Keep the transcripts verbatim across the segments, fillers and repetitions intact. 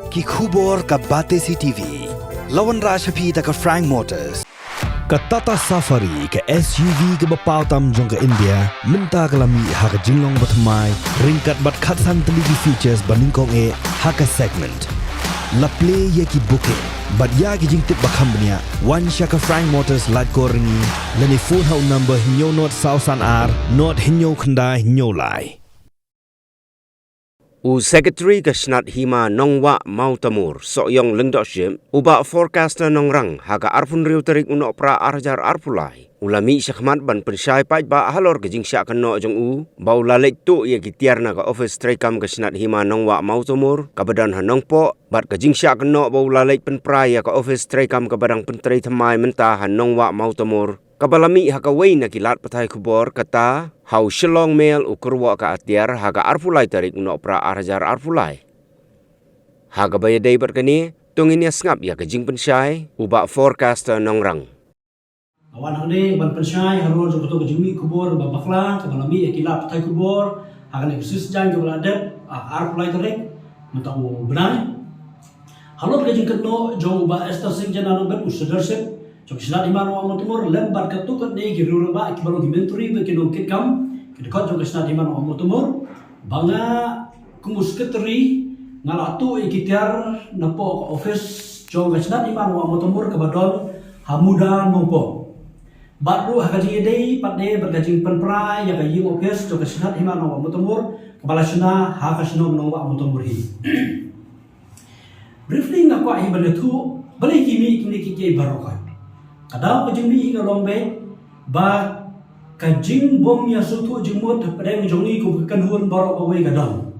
Ki khubor ka Batesi T V. La wanrah sha phi da ka Frank Motors. Ka Tata Safari, ka S U V kaba paw tam jong ka India, mynta ka la mih ha ka jinglong bathymmai, ryngkat bad khatsan tylli ki features ba nyngkong eh ha ka segment. La plie ïa ki booking bad ïa ki jingtip ba kham bniah, wan sha ka Frank Motors Laitkor Ryngi, lane phone ha u number hynñiew nod saw san ar nod hynñiew khyndai hynñiew lai. U Secretary ka Shnat Hima Nongwah Mawtamur, Sohiong Lyngdoh Ship, u Bah Forecaster Nongrang, ha ka arphew hynriew tarik u Nohprah ar hajar arphew lai, u la mih shakhmat ban pynshai paidbah halor ka jingshah kynnoh jong u ba u la leit tuh ïa ki tiar na ka ophis treikam ka Shnat Hima Nongwah Mawtamur kaba don ha Nongpoh, bad ka jingshah kynnoh ba u la leit pynpra ïa ka ophis treikam kaba dang pyntrei thymmai mynta ha Nongwah Mawtamur, kaba la mih ha kawei na ki lad pathai khubor, kata ha u Shillong Mail, u kyrwoh ka atiar ha ka arphew lai tarik u Nohprah ar hajar arphew lai. Ha kaba ïadei bad kane, to ngin ïa sngap ïa ka jingpynshai u Bah Forecaster Nongrang. Nga wan hangne ban pynshai halor jong kato ka jingmih khubor ba bakla kaba la mih ha ki lad pathai khubor ha kane ka shisha jaiñ kaba la dep ha ka arphew lai tarik mynta u bnai. Halor ka jingkynnoh jong u Bah Esther Singh Jananobet, u Seidarship jong ka Shnat Hima Nongwah Mawtamur lem bad katto katne ki rangbah kiba long ki myntri bad ki nongkitkam, ki dkhot jong ka Shnat Hima Nongwah Mawtamur, ba nga kum u Secretary nga la tuh ïa ki tiar napoh ka ophis jong ka Shnat Hima Nongwah Mawtamur kaba don ha Muda Nongpoh. Bad ruh ha ka jingïadei pat de bad ka jingpynpra ïa ka ïing ophis jong ka Shnat Hima Nongwah Mawtamur kaba la shna ha ka shnong Nongwah Mawtamur hi. Briefly nga kwah hi ban ïathuh balei ki mih kine kiei kiei baroh khoit. Ka daw ka jingmih hi ka long beit ba ka jingbym ïasngewthuh jingmut hapdeng jong ngi kum ka kynhun baroh kawei ka don.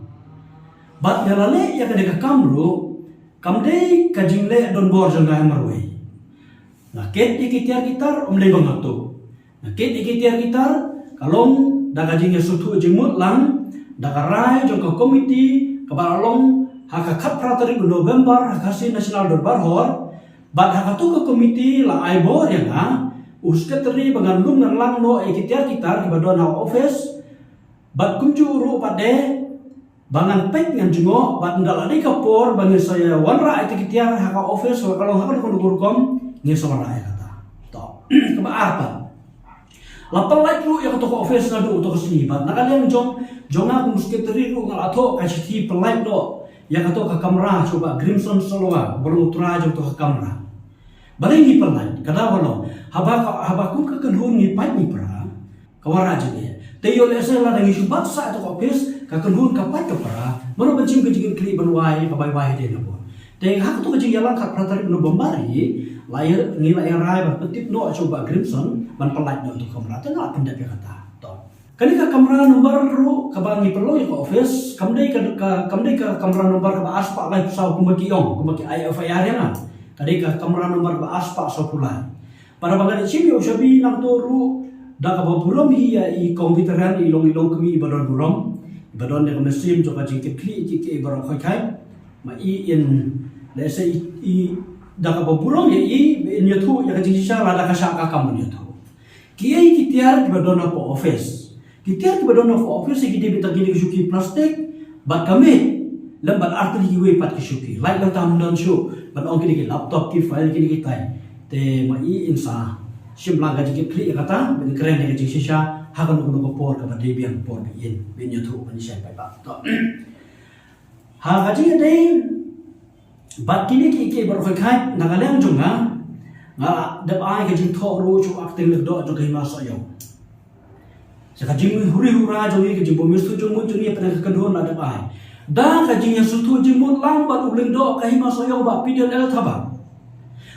Bad ïa la leh ïa kane ka kam ruh kam dei ka jingleh donbor jong nga marwei. Nga kit ïa ki tiar ki tar, ym dei ba nga tuh. Nga kit ïa ki tiar ki tar ka long da ka jingïasngewthuh jingmut lang da ka rai jong ka komiti kaba la long ha ka khatphra tarik u November ha ka Khasi National Dorbar Hall. Bad ha kato ka komiti la ai bor ïa nga u Secretary ba ngan lum ngan lang noh ïa ki tiar ki tar kiba don ha ophis. Bad kumjuh ruh pat de ba ngan peit ngan jngoh bad ynda la dei ka por ba ngin sa ïa wanrah ïa ki tiar ha ka ophis, wa ka long ha ka rukom rukom, ngin sa wanrah ïa kata. To, kaba ar pat, la pynlait ruh ïa kato ka ophis naduh kato ka sngi bad na ka liang jong jong nga kum u Secretary ruh nga la thoh ka shithi pynlait noh ïa kato ka kamra sha u Bah Grimson Salowa uba long u trai jong kato ka kamra. Balei ngi pynlait? Ka daw ka long haba ka, haba kum ka kynhun ngi pait ngi pra, ka wanrah jingeh. Te ïoh lehse lada ngi shu bat sah ïa kato ka ophis, ka kynhun ka pait ka pra, mano ban shim ka jingkitkhlieh ban wai ka bai wai hadien nabor. Te ha kato ka jingïalang khatphra tarik November hi la ïa, ngi la ïa rai ban pyntip noh sha u Bah Grimson ban pynlait noh ïa kato ka kamra. Te nga la pyndep ïa kata. To, kane ka kamra nombar ruh kaba ngi pynlong ïa ka ophis kam dei ka, ka, kam dei ka kamra nombar kaba arspah laiphew saw kumba ki ong, kumba ki ai F I R ïa nga. Ka dei ka kamra nombar kaba arspah sawphew lai. Bad haba nga leit shim ïa u shabi nangto ruh, da kaba burom hi ïa i Kong Veteran, i long, i long kmie iba don burom, iba don ïa ka mynsiem jong ka jingkitkhlieh ïa kiei kiei baroh khoit khoit. Ma i in, lehse i, i, da kaba burom ïa i ba in ïathuh ïa ka jingshisha lada ka shah ka kam ban ïathuh. Kiei ki tiar kiba don hapoh ophis? Ki tiar kiba don hapoh ophis ki dei beit tang kine ki shuki plastik bad ka mic, lem bad ar tylli kiwei pat ki shuki. Lait lem tam don shuh ban ong kine ki laptop, ki file, kine kitai. Te ma i in sa shim lang ka jingkitkhlieh ïa kata, ban kren ïa ka jingshisha ha kano kano ka por kaba dei biang, por ba in, ba in ïathuh, ban ïashai paidbah. To, ha ka jingïadei bad kine kiei kiei baroh khoit khoit, na ka liang jong nga, nga la dep ai ka jingthoh ruh sha u Acting Lyngdoh jong ka Hima Sohiong. Sha ka jinghuri hura jong ngi, ka jingbym ïasngewthuh jingmut jong ngi hapdeng ka kynhun la dep ai da ka jingïasngewthuh jingmut lang bad u Lyngdoh ka Hima Sohiong, Bah P D L Thabang.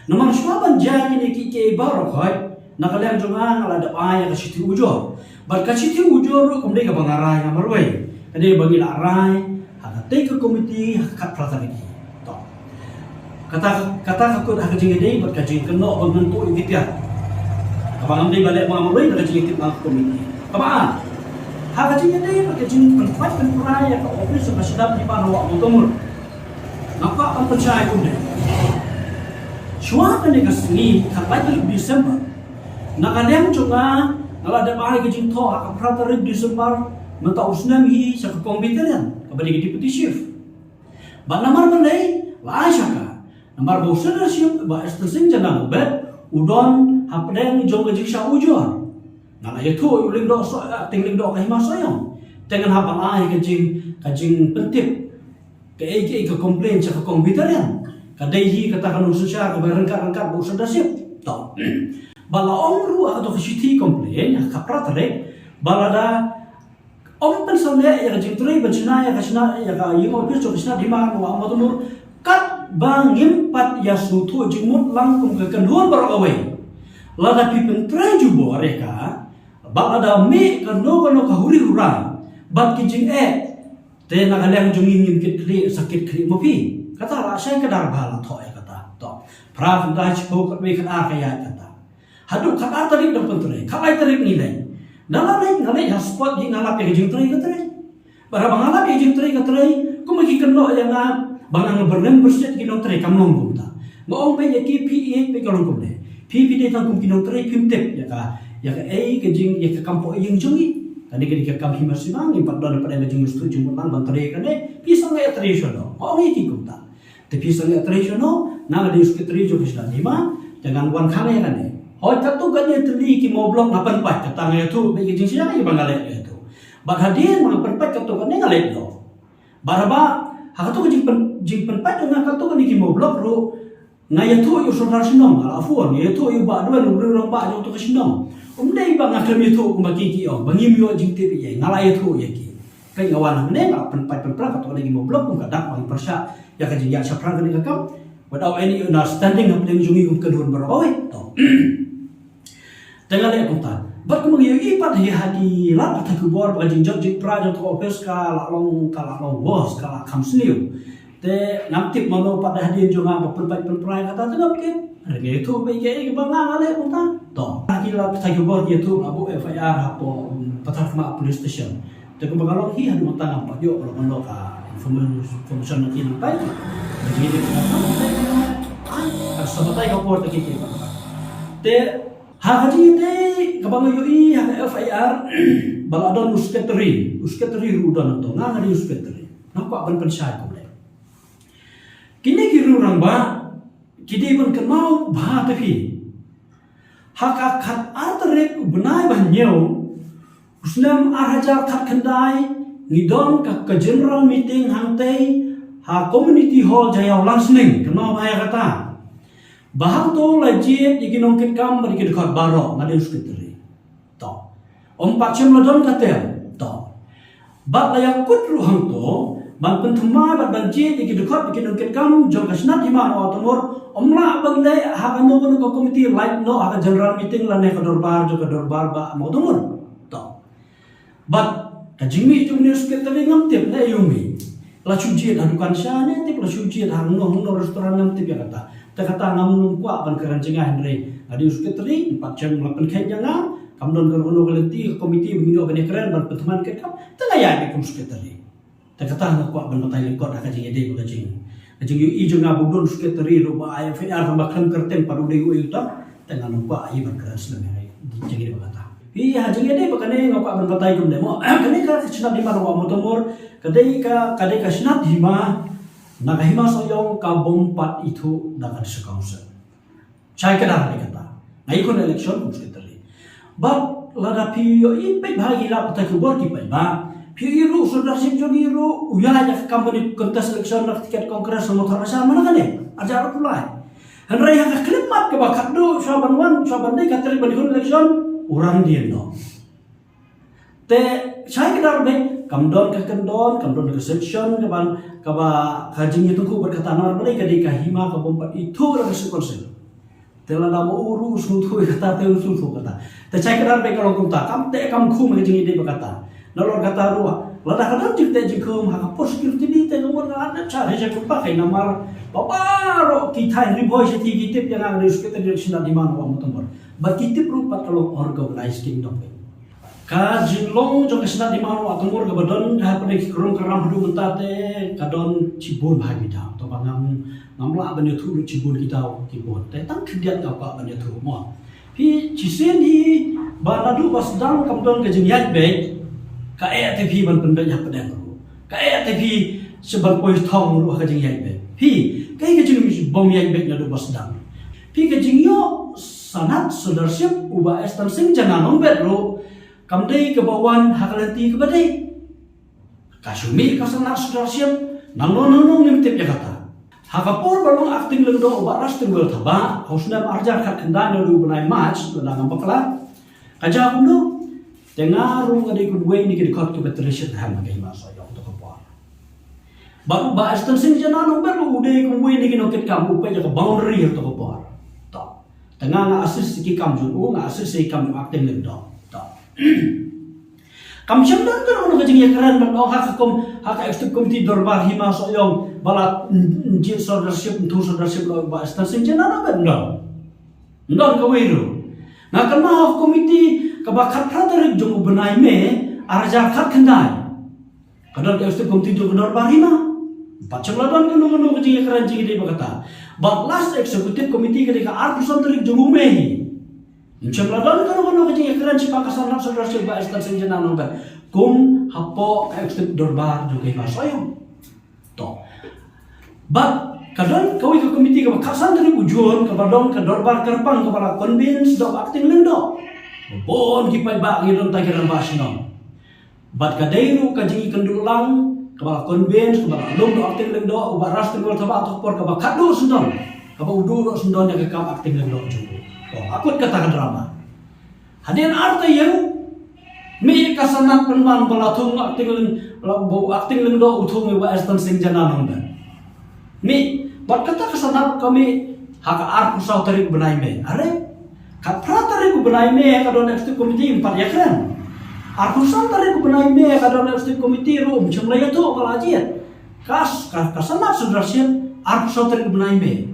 Namar shuwa ban jia kine kiei kiei baroh khoit, na ka liang jong nga, nga la dep ai ïa ka shithi ujor. Bad ka shithi ujor ruh kam dei kaba nga rai nga marwei. Ka dei ba ngi la rai ha katei ka komiti ha ka khatphra tarik. To, kata, kata ka kut ha ka jingïadei bad ka jingkynnoh ba ngan tuh ïa ki tiar. Kaba ngam dei ba leh ma nga marwei, da ka jingïatip na ka komiti. Kaba ar, ha ka jingïadei bad ka jingpynpait pynpra ïa ka ophis jong ka Shnat Hima Nongwah Mawtamur, nga kwah ban pynshai kumne. Shuwa kane ka sngi, khatlai tarik December, na ka liang jong nga, nga la dep ai ka jingthoh ha ka phra tarik December mynta u snem hi sha ka Kong Veteran kaba dei ka Deputy Chief. Bad namar balei, Ba ai sha ka. Namar ba u Sir Darship, ba Ester Singh Jana Ubed, u don hapdeng jong ka jingshah ujor. Nga la ïathuh ïa u Lyngdoh Soh, eh, Acting Lyngdoh ka Hima Sohiong. Te ngan hap ban ai ka jing, ka jingpyntip. Kaei kaei ka complain sha ka Kong Bidarian. Ka dei hi kata ka nongsynshar kaba ryngkat ryngkat bad u Sir Darship. To. Ba la ong ruh ha kato ka shithi complain, ha ka phra tarik, ba lada ym pynsaw leh ïa ka jingtrei ban shna ïa ka shna ïa ka ïing office jong ka Shnat Hima Nongwah Mawtamur katba ngim pat ïa sngewthuh jingmut lang kum ka kynhun baroh kawei. Lada phi pyntrei jubor ïa ka, bad lada mih kano kano ka huri hura bad ki jingeh, te na ka liang jong ngi ngim kit khlieh sa kit khlieh ma phi. Kata la shai kdar ba la thoh ïa kata. To. Phra khyndai shiphew khatwei khatar ka ïaid kata. Haduh khatar tarik dang pyntrei, khatlai tarik ngi leit. Da la leit, nga leit ha spot hi nga lap ïa ka jingtrei ka trei. Bad haba nga lap ïa ka jingtrei ka trei, kumba ki kynnoh ïa nga ba ngan byrngem byrsiat ki nongtrei, kam long kumta. Nga ong ba ïa ki phi ïeit ba ka long kumne. Phi phi dei tang kum ki nongtrei phim tip ïa ka, ïa kaei ka jing, ïa ka kam poh ïing jong ngi. Kane ka dei ka kam hima sima, ngim pat don pat ka jingïasyllok jingmut lang ban trei kane. Phi sngewtrei shano? Nga ong ïa ki kumta. Te phi sngewtrei shano, nga nga dei u secretary jong ka Shnat Hima, te ngan wan khang ïa kane. Hooid, katto katne tylli ki mawblok nga pynpait, kata nga ïathuh, bad ka jingshisha nga ïa ba nga leh ïathuh. Bad hadien ba nga pynpait katto katne nga leh noh. Bad haba, ha katto ka jingpyn, jingpynpait jong nga katto katne ki mawblok ruh, nga ïathuh ïa u sordar shnong, nga la phone, nga ïathuh ïa u Bah Duen, u briew rangbah jong kato ka shnong. Um dei ba nga khlem ïathuh kumba ki ki ong, ba ngim ïoh jingtip ïa, nga la ïathuh ïa ki. Peit nga wan hangne nga pynpait pynpra katto katne ki mawblok kum ka dak ba ngi pyrshah ïa ka jingïaid shaphrang kane ka kam without any understanding hapdeng jong ngi kum ka kynhun baroh kawei. To. Te nga leh kumta. Bad kumba ngi ïohi pat hi ha ki lad pathai khubor ba ka jingjot jingpra jong ka office ka la long, ka la long worse, ka la kham sniew. Te ngam tip mano pat da hadien jong nga ba pynpait pynpra ïa kata te ngam tip. Hynrei nga ïathuh ba ïa kaei ba nga nga leh kumta. To. Ha ki lad pathai khubor ki ïathuh ba buh F I R hapoh Patharkhmah Police Station. Te kumba nga la ong hi haduh mynta ngam pat ïoh ba la ban long ka information, information na ki nangtai. Lagi dei ba nga ai sa batai ka por te ki ki ba. Te ha ka jingïadei kaba nga ïohi ha ka F I R ba la don u secretary, u secretary ruh u don hangto, nga nga dei u secretary. Nga kwah ban pynshai kumne. Kine ki riew rangbah ki dei ban kynmaw bha te phi. Ha ka khatar tarik u bnai ba hynñiew u snem ar hajar khatkhyndai ngi don ka, ka general meeting hangtei ha community hall Jaïaw Lansning, kynmaw bha ïa kata. Ba hangto la jied ïa ki nongkitkam bad ïa ki dkhot baroh, nga dei u secretary. To. Ym pat shym la don ka term. To. Bad la ïakut ruh hangto ban pynthymmai bad ban jied ïa ki dkhot bad ki nongkitkam jong ka Shnat Hima Nongwah Mawtamur, ym lah ban leh ha kano kano ka committee, lait noh ha ka general meeting lane ka dorbar jong ka dorbar Bah Mawtamur. To. Bad ka jingmih jong une u secretary ngam tip ne ïa u mih. La shu jied ha dukan sha ne tip, la shu jied ha hangno hangno restaurant ngam tip ïa kata. Te kata ngam nym kwah ban kren jngai, hynrei nga dei u secretary, ym pat shym la pynkheiñ ïa nga, kam don kano kano ka lynti ka committee ba ngin ïoh ban ïakren ban pynthymmai kitkam, te nga ïaid beit kum secretary. Te kata nga kwah ban batai lyngkot ha ka jingïadei bad ka jing, ka jingïohi jong nga ba u don u secretary ruh ba ai F I R tang ba khlem kyrteng pat u dei uei uta. Te nga nym kwah ai ban kren slem ïa ka jingïadei bad kata. Hi ha jingïadei bad kane nga kwah ban batai kumne mo. Kane ka Shnat Hima Nongwah Mawtamur ka dei ka, ka dei ka Shnat Hima na ka Hima Sohiong ka bym pat ithuh da ka District Council. Shai kdar beit kata. Nga ïakhun election kum secretary. Bad lada phi ïohi peit bha ha ki lad pathai khubor ki paidbah, phi ïohi ruh u Sordar Singh jong ngi ruh u ïaid ïa ka campaign contest election na ka ticket Congress na Mawthadraishan mynta kane. Arja ruh u lai. Hynrei ha ka khyllipmat kaba khatduh shuwa ban wan, shuwa ban dei ka tarik ban ïakhun election, u ran dien noh. Te shai kdar beit, kam don ka kyndon, kam don ka sanction, kaba, kaba ka jingïatyngkhuh bad kata namar balei ka dei ka hima ka bym pat ithuh da ka District Council. Te lada ma u ruh u sngewthuh ïa kata te u sngewthuh kata. Te shai kdar beit ka long kumta, kam teh kam khum ka jingïadei bad kata. Nalor kata ruh, lada ka don jingteh jingkhum ha ka por security te ka mut nga dep shah ri jingkhum ba kai namar ba baroh ki thaiñ Ri Bhoi shatei ki tip ïa nga, nga dei u secretary jong ka Shnat Hima Nongwah Mawtamur. Bad ki tip ruh pat ka long organized kingdom. Ka jinglong jong ka Shnat Hima Nongwah Mawtamur kaba don ka hapdeng ki krum ka ram haduh mynta te ka don shibun bha ki daw. To ba ngam, ngam lah ban ïathuh lut shibun ki daw ki bun. Te tang khyndiat nga kwah ban ïathuh mo. Phi shisien hi ba naduh ba sdang kam don ka jingïaid beit, ka eh te phi ban pynbeit hapdeng ruh. Ka eh te phi shu ban poi thong ruh ha ka jingïaid beit. Phi, Bym ïaid beit naduh ba sdang. Phi, ka jingïoh sanad sirdarship u Bah Esther Singh Jana Nongbet ruh kam dei kaba wan ha ka lynti kaba dei. Ka shu mih ka sanad sirdarship, nangno nangno ngim tip ïa kata. Ha ka por ba long acting lyngdoh u Bah Rash Tynwell Thabah ha u snem arhajar khatkhyndai naduh u bnai March, lada ngam bakla, ka jia kumno? Te nga ruh nga dei kum uwei na ki dkhot kiba trei shitrhem ha ka Hima Sohiong ha kato ka por. Bad u Bah Esther Singh Jana Nongbet ruh u dei kum uwei na ki nongkitkam, u peit ïa ka boundary ha kato ka por. To. Te nga, nga assist ïa ki kam jong u, nga assist ïa ki kam jong acting lyngdoh. To. Kam shym don kano kano ka jingïakren ban ong ha ka kom, ha ka executive committee dorbar Hima Sohiong ba la, mm, mm, jied sirdarship, nthuh sirdarship la u Bah Esther Singh Jana Nongbet, ym don. Ym don kawei ruh. Nga kynmaw ha ka committee kaba khatphra tarik jong u bnai May arhajar khatkhyndai, ka don ka executive committee jong ka dorbar Hima. Bad shym la don kano kano ka jingïakren jingïadei bad kata. Bad last executive committee ka dei ka arphew san tarik jong u May. Shym la don kano kano ka jingïakren shaphang ka sanad sirdarship u Bah Esther Singh Jana Nongbet kum hapoh ka executive dorbar jong ka Hima Sohiong. To. Bad ka don kawei ka committee kaba khatsan tarik u June, kaba don ka dorbar kyrpang kaba la convene da u acting lyngdoh. Bun ki paidbah, ngi don tang ki rangbah shnong. Bad ka dei ruh ka jingïakynduh lang kaba la convene, kaba la lum da u acting lyngdoh u Bah Rash Tynwell Thabah ha ka por kaba khatduh syndon, kaba u duh ruh syndon ïa ka kam acting lyngdoh jong u. To, akut kata ka drama. Hadien ar taïew, mih ka sanad pynban ba la thung acting lyng, ba la, ba u acting lyngdoh u thung ïa u Bah Esther Singh Jana Nongbet. Mih, bad kata ka sanad ka mih ha ka arphew saw tarik u bnai May. Are, khatphra tarik u bnai May ka don executive committee, ym pat ïakren. Arphew san tarik u bnai May ka don executive committee ruh, ym shym la ïathuh ba la jied. Ka s-, ka, ka sanad sirdarship arphew saw tarik u bnai May.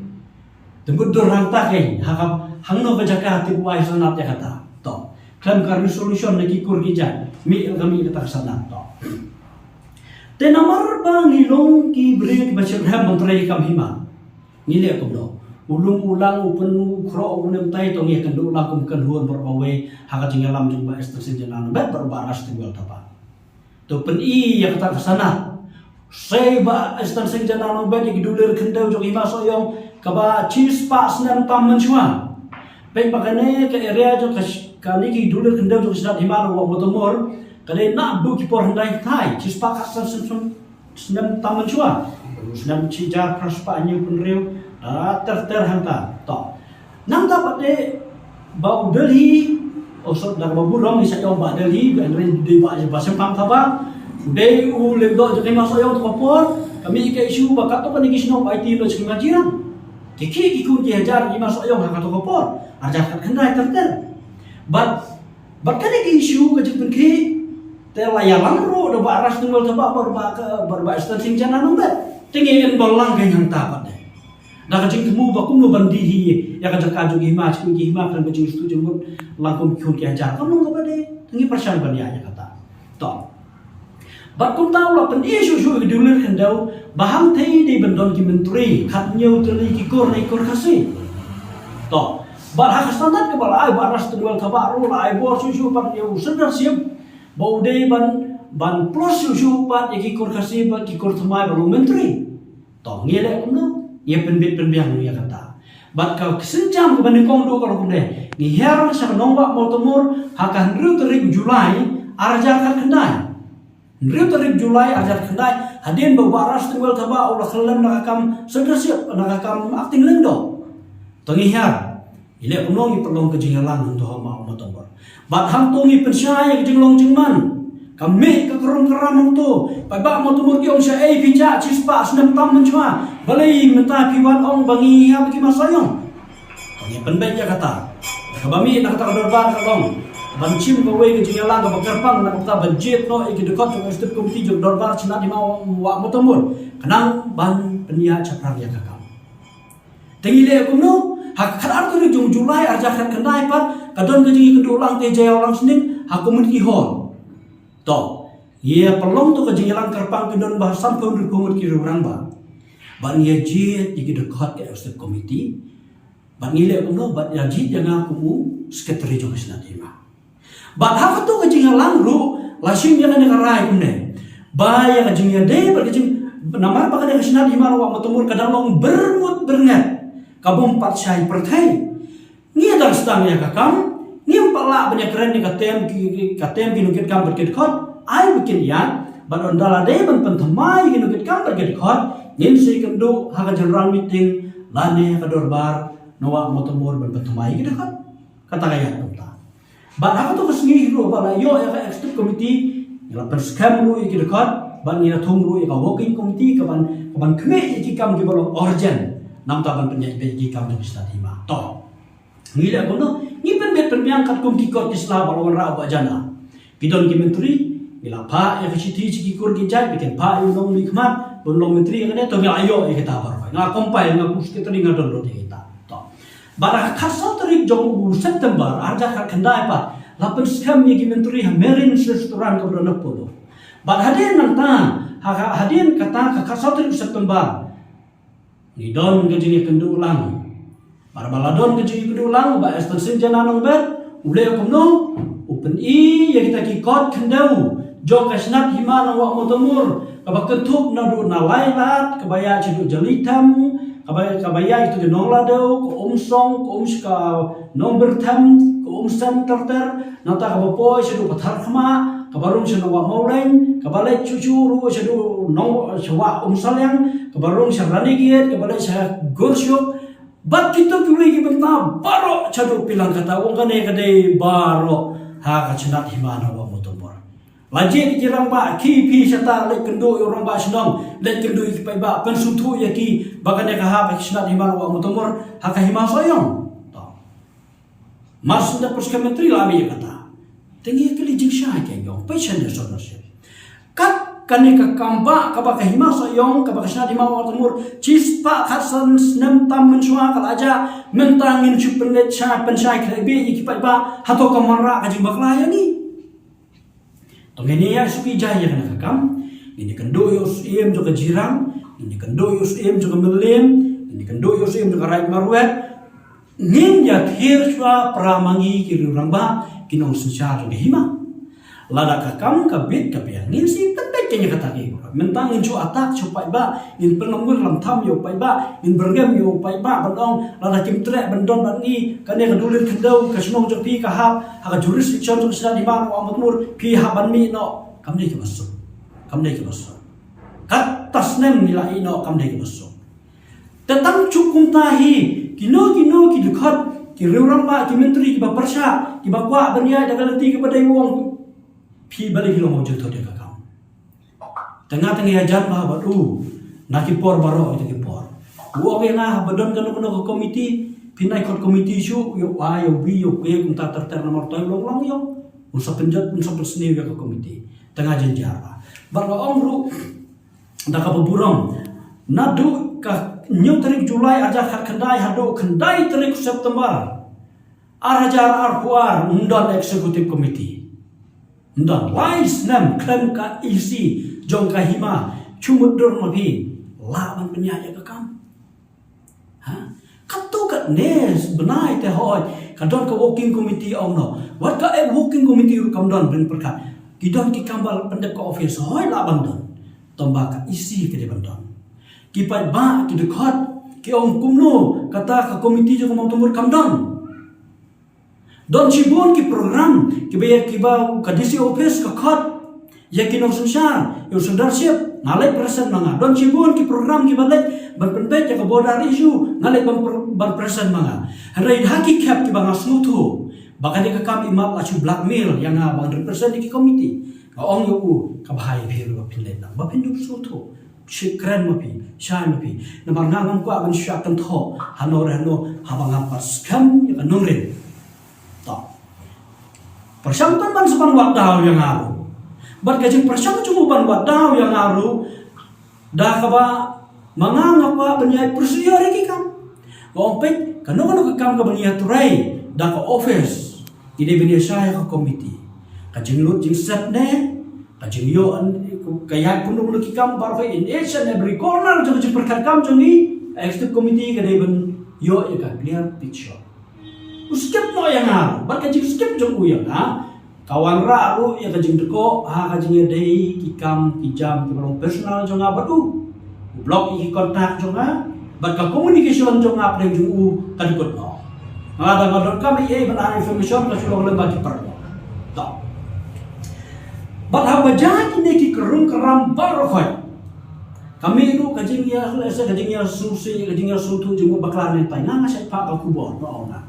Te mut dur hangta kein, ha ka, hangno ka jaka tip wai sanad ïa kata. To. Khlem ka resolution na ki kur ki jait. Mih ka mih kata ka sanad. To. Te namar ba ngi long ki briew kiba shitrhem ban trei kam hima, ngi leh kumno? U lum u lang, u pynkhroh u nemtai, to ngi ïakynduh lang kum kynhun baroh kawei ha ka jingïalam jong Bah Esther Singh Jana Nongbet bad Bah Rash Tynwell Thabah. To pyni ïa kata ka sanad. Sei Bah Esther Singh Jana Nongbet ïa ki dullir khyndew jong Hima Sohiong kaba shispah snem tam mynshuwa. Peit ba kane ka area jong ka sh-, kane ki dullir khyndew jong ka shnat hima na Wah Mawtamur ka dei naduh ki por hyndai thai, shispah khatsan snem, snem, snem tam mynshuwa. Snem shihajar phra spah hynñiew phew hynriew, da ter ter hangta. To. Nangta pat de ba u Delhi, oh, sorry, da kaba burom ngi sa ong Bah Delhi, ba hynrei dei Bah, Bah Shemphang Thabah, u dei u lyngdoh jong ka Hima Sohiong ha kato ka por, ka mih ka issue ba katto katne ki shnong ba aiti noh sha ki hima jirang. Ki khih ki khun ki hajar ki Hima Sohiong ha kato ka por, arhajar khatkhyndai ter ter. Bad, bad kane ka issue ka jingpynkhih, te la ïalam ruh da Bah Rash Tynwell Thabah bad Bah, bad Bah Esther Singh Jana Nongbet. Te ngi ïeng bal lang kein hangta pat de. Da ka jingthmu ba kumno ban die hi ïa ka jaka jong ki hima, jong ki hima, khlem ka jingstad jingmut lang kum ki khun ki hajar. Kam long kaba dei, ngi pyrshang ban ïa ïa kata. To. Bad kumta u la pyni shuh shuh ïa ki dullir khyndew ba hangthei dei ban don ki myntri, khathynñiew tylli ki kur na ki kur Khasi. To. Bad ha ka sanad kaba la ai Bah Rash Tynwell Thabah ruh la ai bor shuh shuh pat ïa u sirdarship ba u dei ban, ban plus shuh shuh pat ïa ki kur Khasi bad ki kur thymmai ba long myntri. To, ngi leh kumno? Ngi pynbit pynbiang ïa kata. Bad ka sienjam kaba nyngkong duh ka long kumne. Ngi hiar sha ka Nongwah Mawtamur ha ka hynriew tarik July arhajar khatkhyndai. Hynriew tarik July arhajar khatkhyndai, hadien ba u Bah Rash Tynwell Thabah u la khyllem na ka kam sirdarship, na ka kam acting lyngdoh. To ngi hiar. Ngi leh kumno? Ngi pynlong ka jingïalang hangto ha Wah Mawtamur. Bad hangto ngi pynshai ïa ka jinglong jingman. Ka mih ka krum ka ram hangto. Paidbah Mawtamur ki ong shaei phi jah shispah snem tam mynshuwa. Balei mynta phi wan ong ba ngi ïa ba ki Hima Sohiong? Ngi pynbeit ïa kata. Kaba mih na kata ka dorbar ka long ban shim kawei ka jingïalang kaba kyrpang na kata ban jied noh ïa ki dkhot jong ka executive committee jong ka dorbar shnat hima Wah Mawtamur. Khnang ban pynïaid shaphrang ïa ka kam. Te ngi leh kumno? Ha ka khatar tarik jong July arhajar khatkhyndai pat ka don ka jingïakynduh lang te Jaiaw Langsning ha community hall. To, ngi ïa pynlong to ka jingïalang kyrpang, ki don ba sanphew hynriewphew ngut ki rangbah. Bad ngi ïa jied ïa ki dkhot ka executive committee. Bad ngi leh kumno? Bad ïa jied ïa nga kum u secretary jong ka shnat hima. Bad ha kato ka jingïalang ruh la shim ïa kane ka rai kumne. Ba ïa ka jingïadei bad ka jing, Namar ba ka dei ka shnat hima na Wah Mawtamur ka dang long byrngut byrnget, ka bym pat shai pyrthei. Ngi dang sdang ïa ka kam, ngim pat lah ban ïa kren ïa ka tem ki, ki, ka tem ki nongkitkam bad ki dkhot. Ai ba kin ïaid, bad ynda la dei ban pynthymmai ïa ki nongkitkam bad ki dkhot, ngin sa ïakynduh ha ka general meeting lane ha ka dorbar na Wah Mawtamur ban pynthymmai ïa ki dkhot. Kata ka ïaid kumta. Bad ha kato ka sngi ruh ba la ïoh ïa ka executive committee, ngi la pynskhem ruh ïa ki dkhot, bad ngi la thung ruh ïa ka working committee ka ban, ka ban khmih ïa ki kam kiba long urgent. Namar ban pynïaid beit ïa ki kam jong ki shnat hima. To. Ngi leh kumno, ngi pynbit pynbiang katkum ki kot ki sla ba la wanrah u Bah Jana. Ki don ki myntri, ngi la phah ïa ka shithi sha ki kur ki jait, ba kin phah ïa u nongmihkhmat ban long myntri ïa kane, to ngi la ïoh ïa kita baroh. Nga compile, nga kum secretary nga download ïa kita. To. Bad ha ka khatsaw tarik jong u September, ar hajar khatkhyndai pat, la pynskhem ïa ki myntri ha Marines Restaurant kaba don ha Polo. Bad hadien nangta, ha, ha, hadien kata ka khatsaw tarik September, ngi don ka jingïakynduh lang. Bad ba la don ka jingïakynduh lang, Bah Extension Jana Nongbet u leh kumno, u pyni ïa kita ki kot khyndew jong ka shnat hima na Wah Mawtamur, kaba kynthup naduh na Lailad, kaba ïaid shaduh Jali Them, kaba, kaba ïaid shaduh Nonglada, ka Umsong, ka Um, ka Nongbyrthem, ka Umsen ter ter, nangta kaba poi shaduh Patharkhmah, kaba rung sha Nongwah Mawleng, kaba leit shuh shuh ruh shaduh Nong, sha Wah Umsaliang, kaba rung sha Ranegate, kaba leit sha Gurshuk, bad kito kiwei ki bynta baroh shaduh Pilangkata, ong kane ka dei baroh ha ka shnat hima na Wah Mawtamur. La jied ki rangbah, ki phi shata, leit kynduh ïa u rangbah shnong, leit kynduh ïa ki paidbah, pynsngewthuh ïa ki ba kane ka hap ha ka shnat hima na Wah Mawtamur, ha ka hima Sohiong. To. Mar shu da pyrshah myntri la mih ïa kata. Te ngi kylli jingshai, ki ong, peit sha ne sor sor. Kat kane ka kam ba, kaba ka hima Sohiong, kaba ka shnat hima Wah Mawtamur, shispah khatsan snem tam mynshuwa ka la jah, mynta ngin shu pynleit shai, pynshai khlem bit ïa ki paidbah, hato kam wanrah ka jingbakla ïa ngi. To ngin ïa suki jai ïa kane ka kam, ngin ïakynduh ïa u Syiem jong ka Jirang, ngin ïakynduh ïa u Syiem jong ka Mylliem, ngin ïakynduh ïa u Syiem jong ka Raid Marwet, ngin ïa thied shuwa para ma ngi ki riew rangbah, ki nongsynshar jong ka hima. Lada ka kam ka bit ka biang, ngin sa pynbeit kane kata ka hima. Mynta ngin shu attack sha u paidbah, ngin pynlong lam tham ïa u paidbah, ngin byrngem ïa u paidbah, ban ong lada kim treh ban don bad ngi, kane ka dulir khyndew, ka shnong jong phi ka hap ha ka jurisdiction jong ka shnat hima na Wah Mawtamur, phi hap ban mih noh. Kam dei kaba suk. Kam dei kaba suk. Kata snem ngi la ïeh noh, kam dei kaba suk. Te tang shu kumta hi, kino kino ki dkhot, ki riew rangbah, ki myntri kiba pyrshah, kiba kwah ban ïaid da ka lynti kaba dei, u ong, phi balei phi long ba jingthut ïa ka kam. Te nga te nga ïajan bha bad u na ki por baroh, ita ki por. U ong ïa nga, haba don kano kano ka komiti, phin ai khot komiti shuh, ïa u A, ïa u B, ïa u K, kumta ter ter, namar to u long long ïa u. Un sa pynjot, un sa pynsniew ïa ka komiti. Te nga jynjar bha. Bad nga ong ruh da kaba burom, naduh ka hynñiew tarik July ar hajar khatkhyndai haduh khyndai tarik September ar hajar arphew ar, ym don executive committee. Ym don, lai snem khlem ka E C jong ka hima, shu mutdur ma phi, lah ban pynïaid ïa ka kam. Ha? Katto katne bnai te hooid ka don ka working committee, ong noh. Wat ka, eh, working committee ruh kam don ban pyrkhat. Ki don ki kam ba pyndep ka office, hooid lah ban don. Tangba ka E C ka dei ban don. Ki paidbah, ki dkhot, ki ong kumno kata ka komiti jong ka Mawtamur kam don. Don shibun ki program kiba ïa, kiba ka D C office ka khot ïa ki nongsynshar, ïa u sirdarship, nga leit present ma nga. Don shibun ki program kiba leit ban pynbeit ïa ka border issue, nga leit ban pr-, ban present ma nga. Hynrei ha ki khep kiba nga sngewthuh ba kane ka kam i Map la shu blackmail ïa nga ban represent ïa ki komiti. Nga ong ïa u, kaba bha ïa phi ruh ba phin leit lang, ba phin dup sngewthuh. Shi kren ma phi, shai ma phi. Namar nga ngam kwah ban shu kynthoh hano re hano haba nga pat skhem ïa ka nongrim. To. Pyrshang ban, ban sa ban wad daw ïa nga ruh. Bad ka jingpyrshang jong u ban wad daw ïa nga ruh, da kaba ma nga nga kwah ban ïai pyrshah ïa ki kam. Nga ong peit, kano kano ka kam kaba ngi ïatrei da ka office, ngi dei ban ïashai ha ka komiti. Ka jinglut jingset ne, ka jingïoh, ka ïaid kumno kumno ki kam baroh, in each and every corner jong ka jingpyrkhat kam jong ngi, ka executive committee ka dei ban ïoh ïa ka clear picture. U skip noh ïa nga, bad ka jingskip jong u ïa nga ka wanrah ruh ïa ka jingdkoh ha ka jingïadei ki kam ki jam kiba long personal jong nga bad u. Block ïa ki contact jong nga, bad ka communication jong nga pdeng jong u ka dkut noh. Nga da nga donkam ïa ban ai information ka shu long lem bad ki paralok. To. Bad haba jia kine ki kyrung kyrang baroh khoit, ka mih ruh ka jingïa, ka jingïasngewsih, ka jingïasngewthuh jong u bakla ne tai, nga nga shait phah ka khubor, ba ong nga,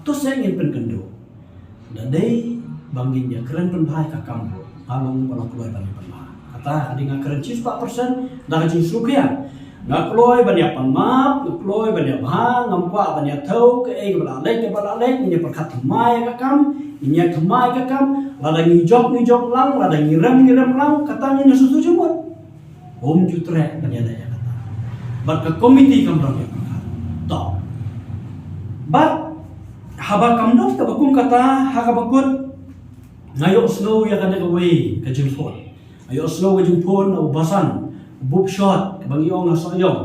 to seh ngin pynkynduh. Da dei ba ngin ïakren pynbha ïa ka kam ruh, nga long ba la kloi ban ïa pynbha. Kata ka dei nga kren shispah percent da ka jingsngewkhia. Nga kloi ban ïa pan map, nga kloi ban ïa bha, ngam kwah ban ïa thew kaei kaba la leit, kaba la leit, ngin ïa pyrkhat thymmai ïa ka kam, ngin ïa thymmai ïa ka kam, lada ngi jop ngi jop lang, lada ngi rem ngi rem lang, kata ngin ïa sngewthuh jingmut. Um ju treh ban ïa leh ïa kata. Bad ka komiti kam don ïa kata. To. Bad haba kam don kaba kum kata, ha kaba kut, nga ïohsngew ïa kane kawei ka jingphone. Nga ïohsngew ka jingphone na u Basan, u Bupshot, kaba ngi ong ha Sohiong.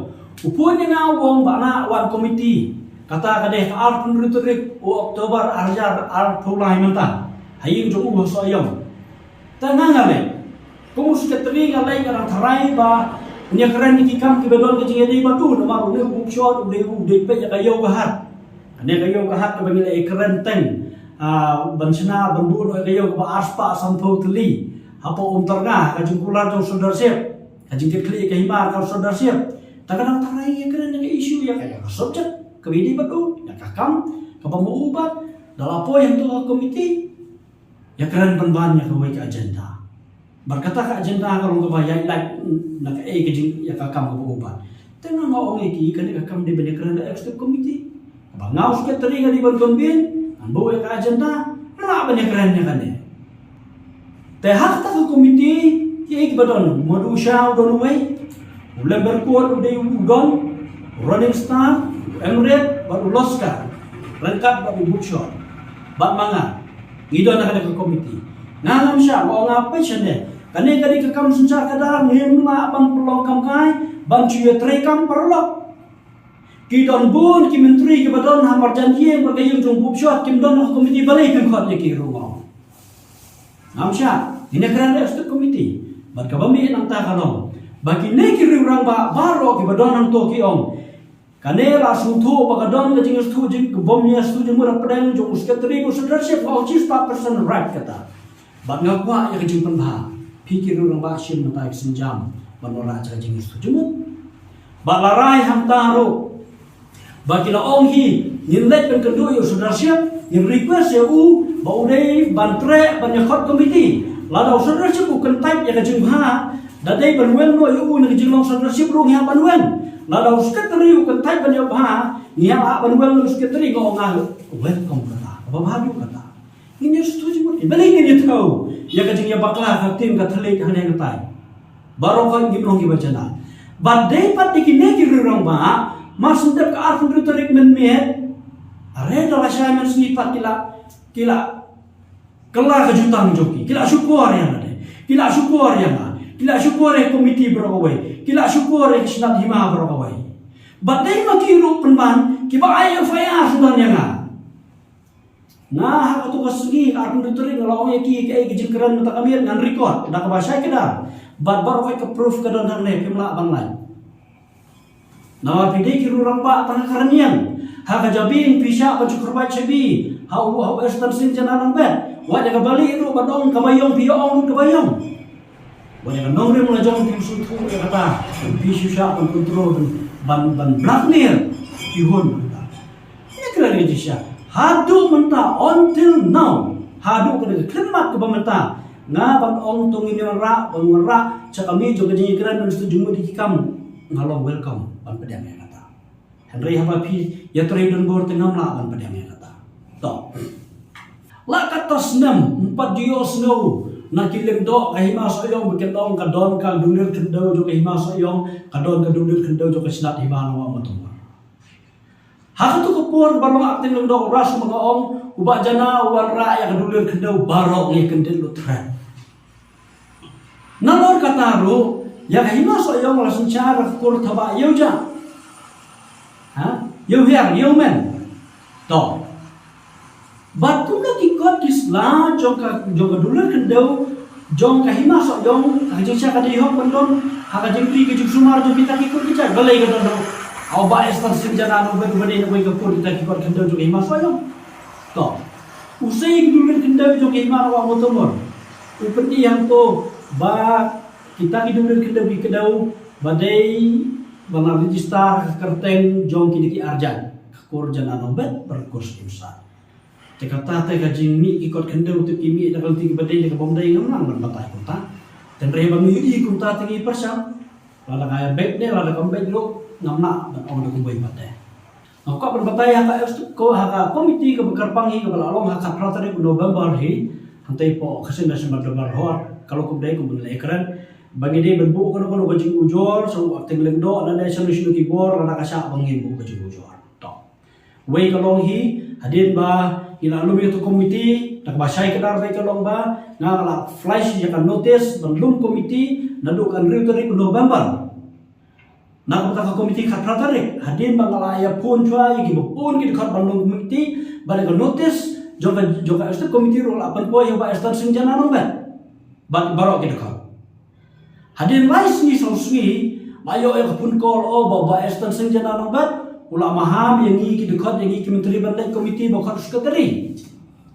U phone ïa nga u ong ba nga wan komiti. Kata ka dei ka arphew hynriew tarik u October arhajar arphew lai mynta. Ha ïing jong u ha Sohiong. Te nga nga leit. Kum u secretary nga leit, nga dang tharai ba un ïakren ïa ki kam kiba don ka jingïadei bad u, namar une u Bupshot u dei, u dei peit ïa ka ïew ka hat. Kane ka ïew ka hat kaba ngi la ïakren teng, ah, ban shna ban buh noh ïa ka ïew kaba arspah sanphew tylli. Hapoh Umtyrnga, ka jingkular jong u Sirdarship, ka jingkitkhlieh ïa ka hima ka Sirdarship. Te nga dang tharai ïakren ïa ka issue, ïa ka, ïa ka subject kaba ïadei bad u, ïa ka kam kaba ma u bat. Da la poi hangto ha komiti, ïakren pynban ïa kawei ka agenda. Bad kata ka agenda ka long kaba ïaid lait na kaei ka jing, ïa ka kam kaba u bat. Te nga nga ong ïa ki, kane ka kam dei ban ïakren da executive committee. Kaba nga u secretary nga dei ban convene, ngan buh ïa ka agenda, nga lah ban ïakren ïa kane. Te ha kata ka komiti, kiei kiba don, Madusha u don uwei, u Lemberkot u dei u don, u Running Star, u Emret, bad u Loska, ryngkat bad u Butchor, bad ma nga. Ngi don ha kane ka komiti. Nga ngam shah, nga ong nga peit shane. Kane ka dei ka kam synshar kdar, ngim lah ban pynlong kam kai, ban shu ïatrei kam paralok. Ki don bun ki myntri kiba don ha marjan ïing bad ka ïing jong u Butchor, kim don ha komiti, balei phin khot ïa ki ruh? Ngam shah, ngin ïakren da executive committee. Bad kaba mih nangta ka long ba kine ki riew rangbah baroh kiba don hangto ki ong, kane la sngewthuh ba ka don ka jingsngewthuh jing, ka bym ïasngewthuh jingmut hapdeng jong u secretary bad u Sirdarship, nga ong shispah percent right kata. Bad nga kwah ïa ka jingpynbha, phi ki riew rangbah shim mynta ka sienjam ban wanrah ïa ka jingsngewthuh jingmut. Bad la rai hangta ruh ba ki la ong hi, ngin leit pynkynduh ïa u Sirdarship, ngin request ïa u ba u dei ban treh ban ïakhot komiti. Lada u Sirdarship u kyntait ïa ka jingbha, da dei ban weng noh ïa u na ka jinglong Sirdarship ruh ngi hap ban weng. Lada u secretary u kyntait ban ïabha, ngi hap ban weng noh u secretary, nga ong nga welcome kata. Kaba bha duh kata. Ngin ïa sngewthuh jingmut, balei ngin ïa thew ïa ka jingïabakla ka ktien ka thylliej hangne hangne? Baroh khoit ngim long kiba janai. Bad dei pat da kine ki riew rangbah, mar shu dep ka arphew hynriew tarik mynmiet, are da la shai mynsngi pat ki la, ki la kylla ka jutang jong ki, ki la shukor ïa nga, ki la shukor ïa nga, ki la shukor ïa ka komiti baroh kawei, ki la shukor ïa ka shnat hima baroh kawei. Bad dei ma ki ruh pynban kiba ai F I R shuh ïa nga. Nga ha kato ka sngi, ka arphew hynriew tarik, nga la ong ïa ki kaei ka jingkren mynta ka miet, ngan record da kaba shai kdar. Bad baroh ka proof ka don hangne, phim lah ban lait. Namar phi dei ki riew rangbah tang ha ka rynïeng. Ha ka jabieng phi shah ban shu kyrpad shabi ha u, ha u Western Singh Jana Nangbet. Wat ïa kaba lieh ruh ban ong kaba ïong, phi ïa ong ruh kaba ïong. Wat ïa ka nongrim la jong phi sngewthuh ïa kata, phi shu shah ban control, ban, ban, ban blackmail ki hun mynta. Ïa kren ïa jingshisha haduh mynta, until now, haduh kane ka khyllipmat kaba mynta, nga ban ong to ngin wanrah, ban wanrah sha ka mih jong ka jingïakren ban sngewthuh jingmut ïa ki kam, nga long welcome ban pdiang ïa kata. Hynrei haba phi ïatrei donbor te ngam lah ban pdiang ïa kata. To. La katta snem, ym pat ju ïohsngew na ki lyngdoh ka Hima Sohiong ba kin ong ka don ka dulir khyndew jong ka Hima Sohiong, ka don ka dulir khyndew jong ka shnat hima Nongwah Muthumbor. Ha kato ka por ba long acting lyngdoh u Ras, ma nga ong, u Bah Jana u wanrah ïa ka dulir khyndew, baroh ngi kyndit lut thret. Nalor kata ruh, ïa ka Hima Sohiong la synshar ha ka kur Thabah Ïewjah. Ha? Ïewhiar, Ïewmen. To. Bad kumno ki kot ki sla jong ka, jong ka dulir khyndew, jong ka Hima Sohiong, ka jingshah ka dei hok ban don ha ka jingri ka jingsumar jong kita ki kur ki jait. Balei ka don ha u Bah Esther Singh Jana Nongbet uba dei na uwei ka kur kita ki kot khyndew jong ka Hima Sohiong? To, u sei ki dewlet khyndew jong ka Hima Sohiong Mawtamur u pyni hangto ba kita ki dewlet khyndew ki kdew ba dei ba la register ha ka kyrteng jong kine ki arjan, ka kur Jana Nongbet bad ka kur Syiem Sar. Te kata te ka jingmih ki kot khyndew te ki mih da ka lynti kaba dei da kaba ym dei ngam nang ban batai kumta. Te hynrei ba ngi ïohi kumta te ngi pyrshang. Lada ka beit ne lada kam beit ruh ngam nang ban ong da kumwei pat te. Nga kwah ban batai ha ka ex-, ko ha ka komiti kaba kyrpang hi kaba la long ha ka khatphra tarik November hi. Hangtei hapoh ka seng National Dorbar Hall ka long kumdei kumba la ïakren ba ngi dei ban buh kano kano ka jingujor sha u Acting Lyngdoh lane sha u Sniawbhalang Dhar lada ka shah ba ngin buh ka jingujor. To. Wei ka long hi, hadien ba ngi la lum ïa ka komiti, da kaba shai kdar wei ka long ba nga la flash ïa ka notice ban lum komiti naduh ka hynriew tarik November. Na ka bynta ka komiti khatphra tarik, hadien ba nga la ïa phone shuwa ïa kiba bun ki dkhot ban lum komiti, bad ïa ka notice jong ka, jong ka executive committee ruh la pynpoi ïa u Bah Esther Singh Jana Nongbet bad baroh ki dkhot. Hadien lai sngi saw sngi la ïoh ïa ka phone call, oh, ba u Bah Esther Singh Jana Nongbet u la maham ïa ngi ki dkhot, ïa ngi ki myntri ban leit komiti ba khot secretary.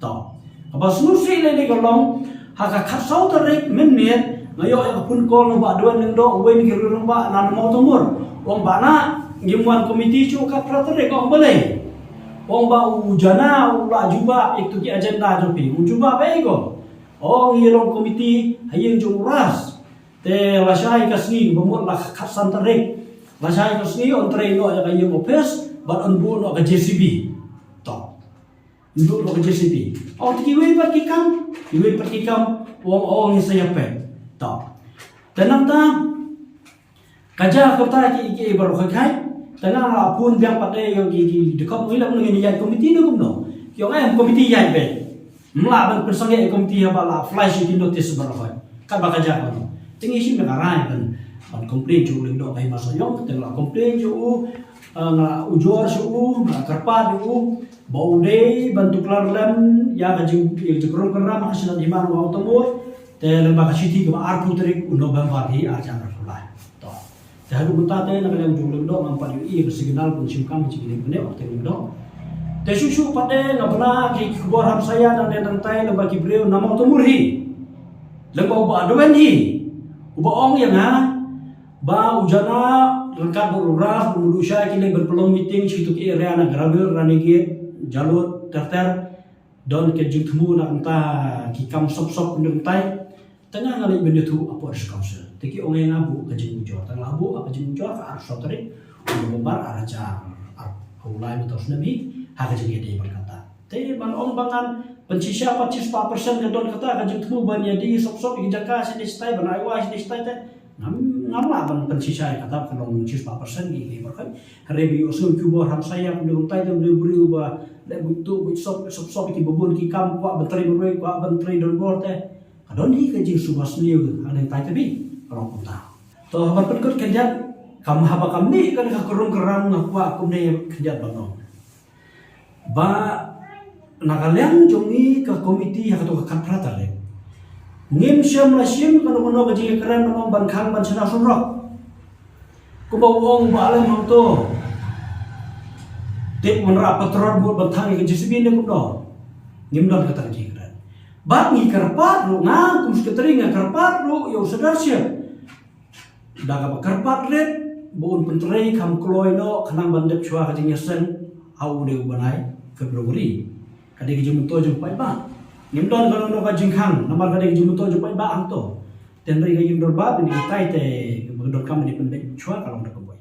To. Kaba sngewsih lei lei ka long ha ka khatsaw tarik mynmiet nga ïoh ïa ka phone call na u Bah Dowen Lyngdoh, uwei na ki rangbah na Mawtamur. U ong, Bah, nang ngim wan komiti shuh khatphra tarik. Ong, balei? U ong ba u Jana u la jubab ïa kitu ki agenda jong phi. U jubab ei ko? Ong, ngi long komiti ha ïing jong u Ras. Te lashai ka sngi ba mut la khatsan tarik, lashai ka sngi yn trei noh ïa ka ïing office bad yn buh noh ka J C B. To. Yn buh noh ka J C B. Ong, te kiwei pat ki kam, kiwei pat ki kam, u ong, ong, ngi sa ïa peit. To. Te nangta ka jia kumta ki, ki baroh, khai khai. Te nga la phone biang pat ïa ki, ki dkhot, ngi la, ngi ïaid komiti ne kumno? Ki ong, em, komiti ïaid beit. Ym lah ban pynsangeh ïa komiti haba la flash ïa ki notice baroh. Katba ka jia kumno? Te ngi shim ïa ka rai ban, ban complain sha u Lyngdoh ka Hima Sohiong, te nga la complain sha u, eh, nga la ujor sha u, nga la kyrpad ïa u ba u dei ban tuklar lem ïa ka jing, ïa ka jingkrum kyrram ha ka shnat Hima Mawtamur. Te lyngba ka shithi kaba arphew tarik u November hi arhajar arphew lai. To. Te haduh mynta te na ka liang jong u Lyngdoh ngam pat ïohi ïa ka signal ban shim kam ha jingkylli kane u Acting Lyngdoh. Te shuh shuh pat te nga bna ki khubor hamsaïa dang dei dang tai lyngba ki briew na Mawtamur hi, lyngba u Bah Dowen hi, uba ong ïa nga ba u Jana ryngkat bad u Ras bad u Mudui Shai ki leit ban pynlong meeting sha kitu ki area na Grawil, Ranikhet, Jalud, ter ter. Don ka jingthmu na ka bynta ki kam sop sop kumne kumtai. Te nga nga leit ban ïathuh hapoh District Council. Te ki ong ïa nga buh ka jingujor. Te nga la buh ka jingujor ha ka arphew saw tarik u November arhajar arphew lai mynta u snem hi ha ka jingïadei bad kata. Te ban ong ba ngan pynshisha pat shispah percent ka don kata ka jingthmu ban ïadei sop sop ïa ki jaka shane shatai ban ai wai shane shatai te. Ngam, ngam lah ban pynshisha ïa kata, ka long shispah percent ïa ki baroh. Hynrei ba ïohsngew ki khubor hamsaïa kumne kumtai te u briew ba leh buit tuh buit sop, sop sop ïa kiba bun ki kam, kwah ban trei marwei, kwah ban trei donbor te ka don hi ka jingsuba sniew ha ka dei tai te bhi. Ka long kumta. To, ban pynkut khyndiat, kam haba kam mih kane ka krum kram nga kwah kumne khyndiat ban ong. Ba na ka liang jong ngi ka komiti ha kato ka khatphra tarik, ngim shym la shim kano kano ka jingïakren ban ong ban khang ban shna surok. Kumba u ong u Bah Alem hangto, tip wanrah patrol bad ban thang ïa ka J C B ne kumno. Ngim don kata ka jingïakren. Bad ngi kyrpad ruh, nga kum secretary nga kyrpad ruh ïa u Sir Darship da kaba kyrpad rit ba un pyntrei kham kloi noh khnang ban dep shuwa ka jingïaseng ha u dei u bnai February. Ka dei ka jingmyntoi jong paidbah. Ngim don kano kano ka jingkhang namar ka dei ka jingmyntoi jong paidbah hangto. Te hynrei ka ïing dorbar ba dei tai te ba ka donkam ban pynbeit shuwa ka long da kawei.